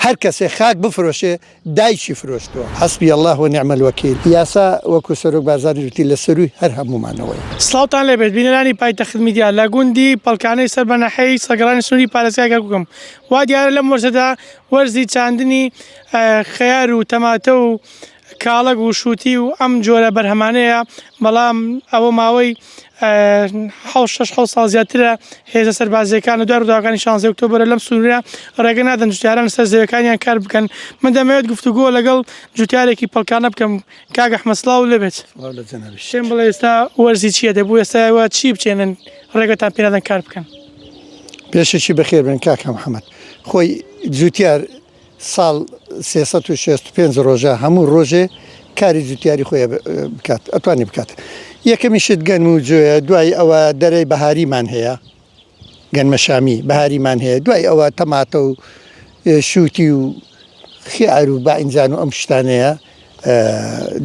هەر کەسێ خاک بفرۆشێ دایکی فرۆشتووە. حسبی اللە و نعم الوکیل یاسا وەکو سەرۆک بارزانی وتی لە سەرووی هەر هەموومانەوەیە. سڵاوتان لێبێت بینەرانی پایتەخت میدیا لە گوندی پەڵکانەی سەر بە ناحیەی سەگەڕانی سنووری پارێزگای کەرکوکم وا دیارە لەم وەرزەدا وەرزی چاندنی خەیار و تەماتە و کاڵەک و شووتی و ئەم جۆرە بەرهەمانەیە، بەڵام ئەوە ماوەی حەوت شەش حەوت ساڵ زیاترە هێزە سەربازییەکان لە دوای ڕووداوەکانی شانزەی ئۆکتۆبەرە لەم سنوورە ڕێگە نادەن جوتیاران لەسەر زەویەکانیان کار بکەن. من دەمەوێت گفتوگۆ لەگەڵ جوتیارێکی پەڵکانە بکەم. کاک ئەحمەد سڵاو لێبێت. سڵاو لە جەنابیشت. پێم بڵێ ئێستا وەرزی چییە؟ دەبوو ئێستا ئێوە چی بچێنن ڕێگەتان پێ نادەن کار بکەن؟ پێشەکی بەخێر بێن کاکە محەمەد. خۆی جوتیار ساڵ 365 ڕۆژە هەموو ڕۆژێ کاری جوتیاری خۆی بکات ئەتوانی بکات یەکەمی شت گەنم و جۆیە دوای ئەوە دەرەی بەهاریمان هەیە گەنمەشامی بەهاریمان هەیە دوای ئەوە تەماتە و شووتی و خیار و باینجان و ئەم شتانەیە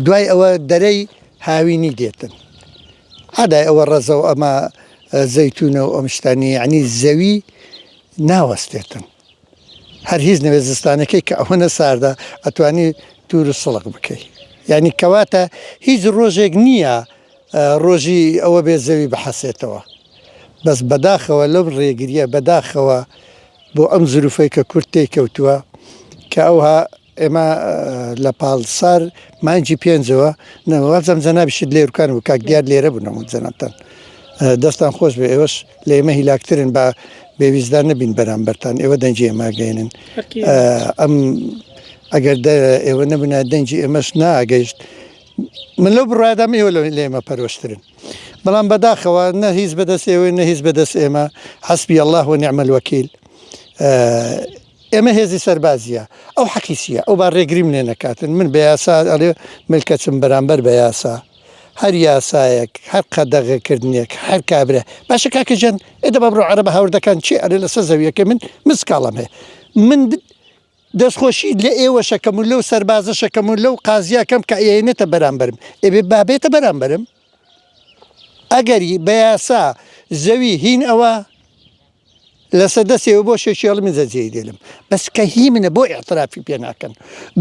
دوای ئەوە دەرەی هاوینی دێتن عادای ئەوە ڕەزە و ئەمە زەیتونە و ئەم شتانی یعنی زەوی ناوەستێتن هەر هیچ نەبێت زستانەکەی کە ئەوەنە ساردە ئەتوانی تور و سڵق بکەی یعنی کەواتە هیچ ڕۆژێک نییە ڕۆژی ئەوە بێ زەوی بحەسێتەوە بەس بەداخەوە لەو ڕێگریە بەداخەوە بۆ ئەم زروفەی کە کورد تێی کەوتووە کە ئەوها ئێمە لە پاڵ سار مانگی پێنجەوە وابزانم جەنابیشت لێرکان و کاک دیار لێرە بوون هەموو جەنابتان دەستان خۆش بێ ئێوەش لە ئێمە هیلاکترن با بێویستدان نەبین بەرامبەرتان ئێوە دەنگی ئێماگەێنن ئەم ئەگەر ئێوە نەبوونا دەنگی ئێمەش ناگەیشت من لەو بڕادام ئێوە لە ئێمە پەرۆشترن بەڵام بەداخەوە نە هیچ بەدەست ئێوە نە هیچ بەدەست ئێمە حەسبی الله و نعم الوکیل ئێمە هێزی سەربازیە ئەو حەقی چیە ئەو با ڕێگریم لێ نەکاتن من بە یاسا ئەڵێ ملکەچم بەرامبەر بە یاسا هەر یاسایەک هەر قەدەغەکردنێک هەر کابرا باشە کاکە گیان ئێ دەبا بڕۆ عەرەبە هاوردەکان چی ئەرێ لەسەر زەویەکەی من من سکاڵام هەیە من دەستخۆشی لە ئێوەشەکەم و لەو سەربازەشەکەم و لەو قازیەکەم کە ئەیەنێتە بەرامبەرم ئێ با بێتە بەرامبەرم ئەگەری بە یاسا زەوی هین ئەوە لەسەر دەستی ئەوە بۆ شێشێڵ من جێی دێلم بەس کە هی منە بۆ ئیعترافی پێ ناکەن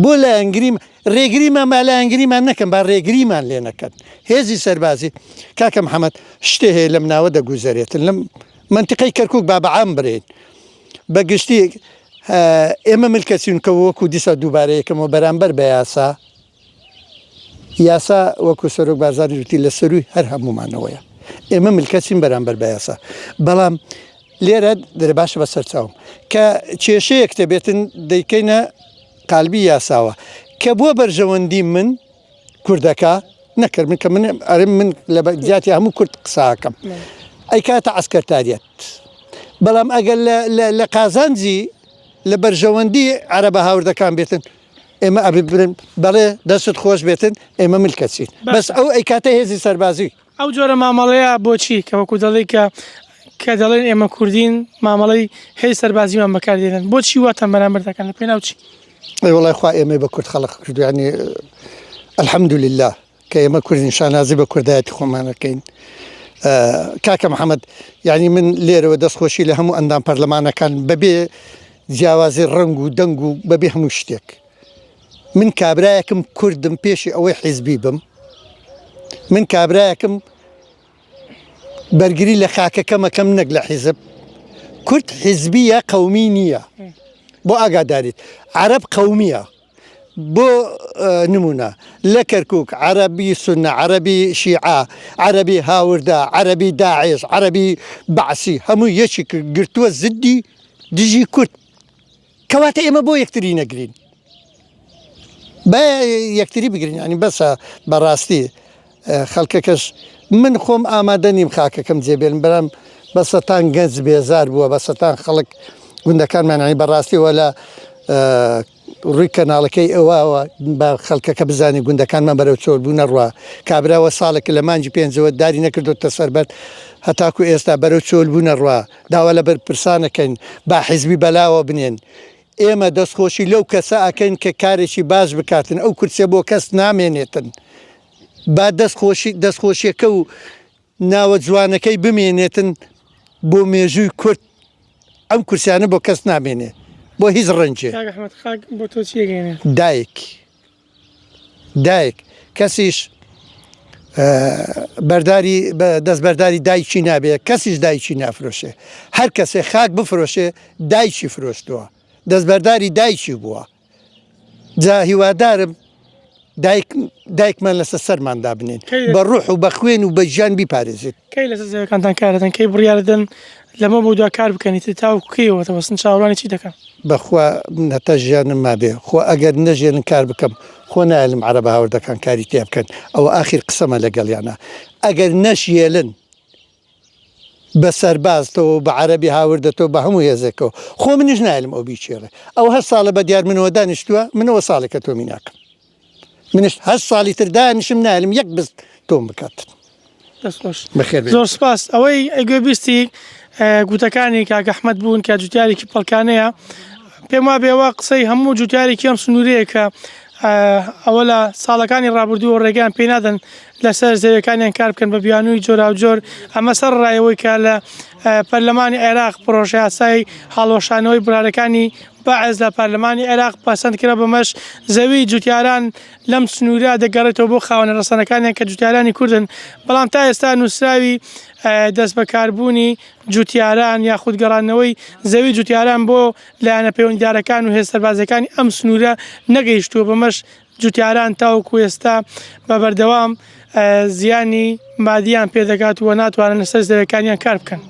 بۆ لایەنگریم ڕێگریمان با لایەنگریمان نەکەن با ڕێگریمان لێ نەکەن هێزی سەربازی کاکە محەممەد شتێ هەیە لەم ناوە دەگوزەرێتن لەم منتیقەی کەرکک با بەعام برێن بە گشتی ئێمە ملکەچین کە وەکو دیسا دووبارەیەکەمەوە بەرامبەر بە یاسا یاسا وەکو سەرۆک بارزانی وتی لە سەرووی هەر هەموومانەوەیە ئێمە ملکەچین بەرامبەر بە یاسا بەڵام لێرە دەرێ باشە بە سەرچاوم کە کێشەیەک دەبێتن دەیکەینە قالبی یاساوە کە بۆ بەرژەوەندی من کوردەکە نەکرد من کە من ئەرم من لە جیاتی هەموو کورد قساکەم ئەی کاتە عسکەرتاریەت بەڵام ئەگەر لە قازانجی لە بەرژەوەندی عەرەبە هاوردەکان بێتن ئێمە ئەبێ برن بەڵێ دەستت خۆش بێتن ئێمە ملکەچین بەس ئەو ئەیکاتە هێزی سەربازی. ئەو جۆرە مامەڵەیە بۆچی کە وەکو دەڵێی کە کە دەڵێن ئێمە کوردین مامەڵەی هێزی سەربازیمان بەکار دێنن بۆچی واتان بەرامبەر دەکەن لە پێناو چی؟ ئەی وەڵای خوا ئێمەی بە کورد خەڵق کردو یانی الحمدللە کە ئێمە کوردین شانازی بە کوردایەتی خۆمان ئەکەین کاکە محەممەد یعنی من لێرەوە دەستخۆشی لە هەموو ئەندام پەرلەمانەکان بەبێ جیاوازی ڕەنگ و دەنگ و بەبێ هەموو شتێک من کابرایەکم کوردم پێشی ئەوەی حیزبی بم من کابرایەکم بەرگری لە خاکەکەمەکەم نەک لە حیزب کورد حیزبیە قەومی نییە بۆ ئاگاداریت عەرەب قەومیە بۆ نمونە لە کەرکک عەرەبی سونە عەرەبی شیعە عەرەبی هاوردە عەرەبی داعش عەرەبی بەعسی هەموو یەکی گرتووە زدی دژی کورد کەواتە ئێمە بۆ یەکتری نەگرین با یەکتری بگرین ینی بەسە بەڕاستی خەڵکەکەش من خۆم ئامادە نیم خاکەکەم جێبێنم بەرام بەسەتان گەنج بێزار بووە بەسەتان خەڵک گوندەکانمان ینی بەڕاستیەوە لە ڕووی کەناڵەکەی ئەوەوە با خەڵکەکە بزانێ گوندەکانمان بەرەو چۆل بوو نەڕوا کابراوە ساڵێک لە مانگی پێنجەوە داری نەکردۆتە سەر بەرد هەتاکو ئێستا بەرەو چۆل بوو نەڕوا داوا لە بەرپرسانەکەین با حیزبی بەلاوە بنێن ئێمە دەستخۆشی لەو کەسە ئەکەین کە کارێکی باش بکاتن ئەو کورسیە بۆ کەس نامێنێتن با دەستخۆشی دەستخۆشیەکە و ناوە جوانەکەی بمێنێتن بۆ مێژووی کورد ئەم کورسیانە بۆ کەس نامێنێ. بۆ هیچ ڕەنجێ. کاک ئەحمەد خاک بۆ تۆ چی ئەگەیەنێ؟ دایک دایک کەسیش بەرداری دەست بەرداری دایکی نابێ کەسیش دایکی نافرۆشێ هەر کەسێ خاک بفرۆشێ دایکی فرۆشتووە دەستبەرداری دایکی بووە جا هیوادارم دایک دایکمان لەسەر سەرمان دابنێن بە ڕوح و بە خوێن و بە گیان بیپارێزێت. کەی لەسەر زەویەکانتان کار دەکەن کەی بڕیار دەدەن لەمە بۆ دوا کار بکەن ئیتر تاوەکو کەیەوە دەوەستن چاوەڕوانی چی دەکەن؟ بەخوا من هەتا ژیانم مابێ خۆ ئەگەر نەژێنن کار بکەم خۆ نایەلم عەرەبە هاوردەکان کاری تیا بکەن ئەوە ئاخیر قسەمە لەگەڵیانا ئەگەر نەشیەلن بە سەربازتەوە و بە عەرەبی هاوردەتەوە بە هەموو هێزێکەوە خۆ منیش نایەلم ئەو بیکێڵێ ئەو هەشت ساڵە بە دیار منەوە دانیشتووە منەوە ساڵێکە تۆمی ناکەم منیش هەشت ساڵی تر دانیشم نایەلم یەک بست تۆم بکات. دەست خۆش زۆر سپاس ئەوەی گوێ بیستی گوتەکانی کاک ئەحمەد بوون کە جوتیارێکی پەڵکانەیە پێم وابێ ئەوە قسەی هەموو جوتیارێکی ئەم سنوورەیە کە ئەوە لە ساڵەکانی ڕابردووە ڕێگەیان پێ نادەن لەسەر زەویەکانیان کار بکەن بە بیانووی جۆراوجۆر ئەمە سەر ڕایەوەی کە لە پەرلەمانی عێراق پرۆژەیاسای هەڵوەشانەوەی بڕارەکانی بەعس لە پەرلەمانی عێراق پەسەند کرا بەمەش زەوی جوتیاران لەم سنوورە دەگەڕێتەوە بۆ خاوەنە ڕەسەنەکانیان کە جوتیارانی کوردن بەڵام تا ئێستا نووسراوی دەستبەکاربوونی جوتیاران یاخود گەڕاندنەوەی زەوی جوتیاران بۆ لایەنە پەیوەندیدارەکان و هێز سەربازیەکانی ئەم سنوورە نەگەیشتووە بەمەش جوتیاران تاوەکو ئێستا بە بەردەوام زیانی مادیان پێدەگات و ناتوانن لەسەر زەویەکانیان کار بکەن.